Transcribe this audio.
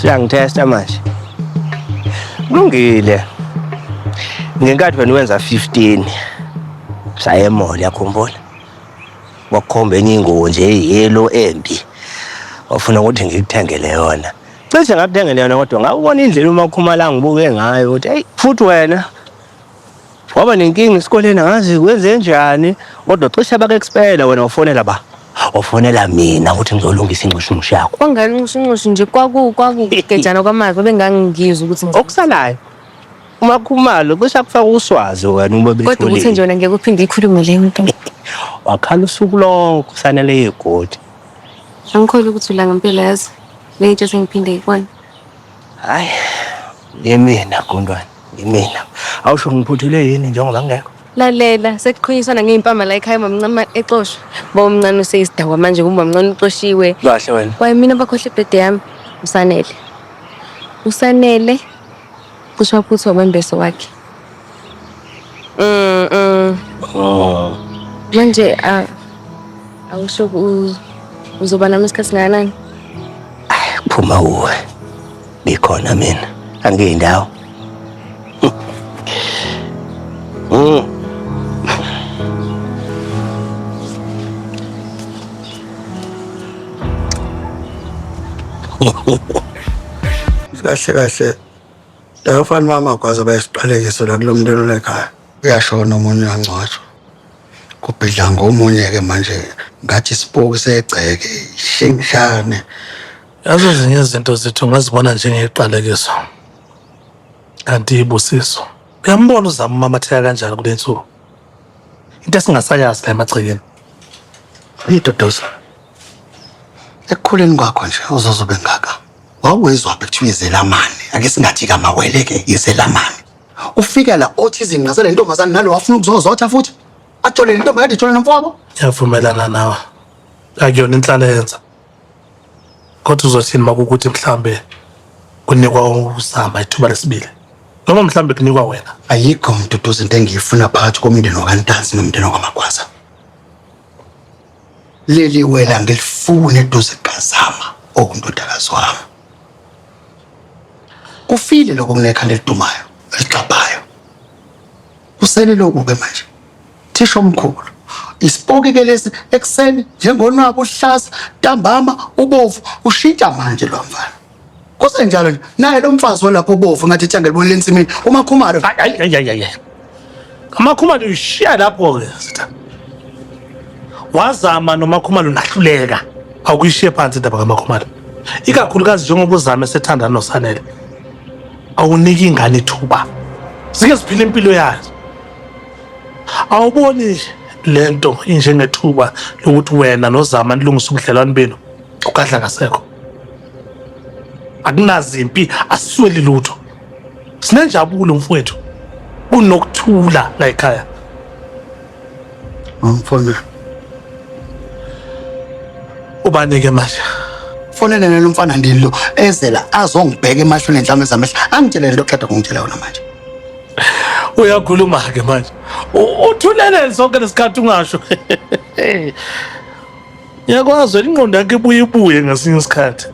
Siyangithesta manje. Kulungile. Ngenkathi wena wenza 15 saye emall yakhumbula. Wakukhomba enye ingubo nje eyelo embi. Wafuna ukuthi ngikuthengele yona. Cishe ngakuthengele yona kodwa ngawubona indlela uma ukhumala ngibuke ngayo ukuthi hey futhi wena waba nenkinga esikoleni angazi kwenze njani kodwa cishe bake-expela wena wafonela ba wafonela mina ukuthi ngizolungisa inxushunxushu yakho. Kwanganxushunxushu nje kwakugejana kwamazwi babengangizwa ukuthi okusalayo uMakhumalo cishe akufaka uswazi wena uma kodwa ukuthi bethulile. nje wena ngeke uphinde ikhulume leyo nto. Wakhala usuku lonke usanele igodi. Angikholwa ukuthi ula ngempela yazi. Le nto sengiphinde ngikubone. Hayi, yimina Gundwane, yimina. Awusho ngiphuthile yini njengoba ngingekho? Lalela, sekuqhunyiswana ngey'mpama la ekhaya umamncane exoshwa. Baba omncane useyisidakwa manje kuba umamncane uxoshiwe. Kahle wena. Kwaye mina bakhohle ibhede yami. Usanele. Usanele. Cishe waphuthwa umembeso wakhe. Mm. Oh. Manje awusho uzoba nami isikhathi singakanani? Phuma kuwe. Ngikhona mina. Angiyindawo. Kahle kahle labafana bamagwaza bayisiqalekiso la kulo mndeni olekhaya. Uyashona omunye uyangcwatshwa. Kubhidla ngomunye-ke manje ngathi isipoki segceke shingishane. Yazi ezinye izinto zethu ungazibona njengeqalekiso kanti ibusiso. Uyambona uzama umamatheka kanjani kule nsuku. Into esingasayazi la emagcekeni. Uyidodoza. Ekukhuleni kwakho nje uzozobe ngaka. Wawezwa kuthiwa izelamani. Ake singathi kamawele-ke izelamani. Ufika la othi izinqa zale ntombazane nalo wafuna ukuzozotha futhi. Ajole le ntombi kade ijole nomfowabo. Ngiyavumelana nawe. Akuyona inhlala yenza. Kodwa uzothini makukuthi mhlambe kunikwa uZama ithuba lesibili. Noma mhlambe kunikwa wena. Ayikho Mduduzi into engiyifuna phakathi komndeni wakaNtanzi nomndeni wakwaMagwaza. Leli wela ngilifuna eduze kukaZama okundodakazi wami. Kufile lokho kunekhanda elidumayo eligxabhayo. Kusele lokhu-ke manje. Thisha omkhulu. Isipoki ke lesi ekuseni njengonwabu uhlaza ntambama ubovu ushintsha manje lo mfana. Kusenjalo nje naye lo mfazi walapho obovu ngathi ithanga libonile ensimini uMakhumalo. Hayi hayi hayi hayi. Amakhumalo uyishiya lapho ke sitha. Wazama noMakhumalo nahluleka. Awukuyishiye phansi indaba kaMakhumalo. Ikakhulukazi njengoba uzama esethanda noSanele. Awuniki ingane ithuba. Sike siphile impilo yazo. Awuboni lento injengethuba lokuthi wena noZama nilungise ubudlelwane benu. Ugadla kasekho. Akunazimpi, asisweli lutho. Sinenjabulo mfowethu. Kunokuthula la ekhaya. Mfowethu. Ubani ke manje? Fonele nalo mfana ndini lo ezela azongibheka emahlweni enhlame zamehlo angitshele lento oqeda kungitshela yona manje. Uyakhuluma ke manje. Uthulele sonke lesikhathi ungasho. Ngiyakwazi wena ingqondo yakho ibuye ibuye ngesinye isikhathi.